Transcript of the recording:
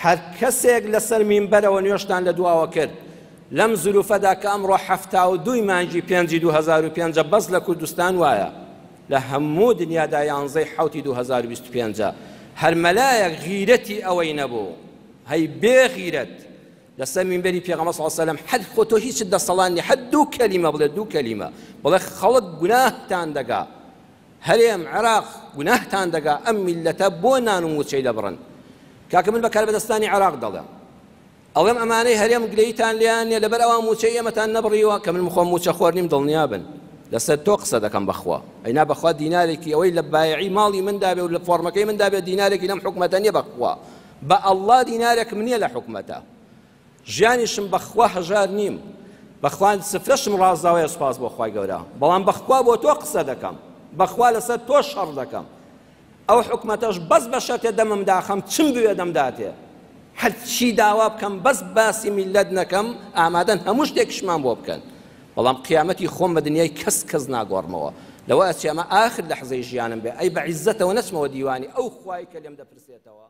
هەر کەسێک لەسەر مینبەرەوە نوێژتان لە دواوە کرد لەم زروفەدا کە ئەمڕۆ 72ی مانگی پێنجی 2005 بەس لە کوردستان وایە لە هەموو دنیادا یانزەی حوتی 2025. هەر مەلایەک غیرەتی ئەوەی نەبوو، هەی بێ غیرەت لەسەر مینبەری پێغەمبەر صلی الله علیه و سلم، حەد خۆ تۆ هیچت دەسەڵات نییە، حەد دوو کەلیمە بڵێ، دوو کەلیمە بڵێ خەڵک گوناهتان دەگا، هەرێم عێراق گوناهتان دەگا، ئەم میللەتە بۆ نان و موچەی دەبڕن. کاکە من بە کاربەدەستانی عێراق دەڵێم، ئەڵێم ئەمانەی هەرێم گلەییتان لێیان نییە لەبەر ئەوان موچەی ئێمەتان نەبڕیوە، کە من خۆم موچە خۆر نیم، دڵنیا بن لەسەر تۆ قسە دەکەم بەخوا، ئەینا بەخوا دینارێکی ئەوەی لە بایعی ماڵی مندا بێ و لە فۆرمەکەی مندا بێ دینارێکی لەم حکومەتە نییە، بەخوا بە ئەڵڵا دینارێکم نییە لە حکومەتە، ژیانیشم بەخوا هەژار نیم، بەخوا سفرەشم ڕازاوەیە سوپاس بۆ خوای گەورە، بەڵام بەخوا بۆ تۆ قسە دەکەم، بەخوا لەسەر تۆ شەڕ دەکەم. ئەو حکومەتەش بەس بە شەرتێ دەمم داخەم چم بوێ دەمداتێ، هەرچی داوا بکەم بەس باسی میللەت نەکەم، ئامادەن هەموو شتێکیشمان بۆ بکەن، بەڵام قیامەتی خۆم بە دنیای کەس کەس ناگۆڕمەوە. لەوە ئەچێ ئەمە ئاخر لەحزەی ژیانم بێ، ئەی بە عیزەتەوە نەچمەوە دیوانی ئەو خوای کە لێم دەپرسێتەوە.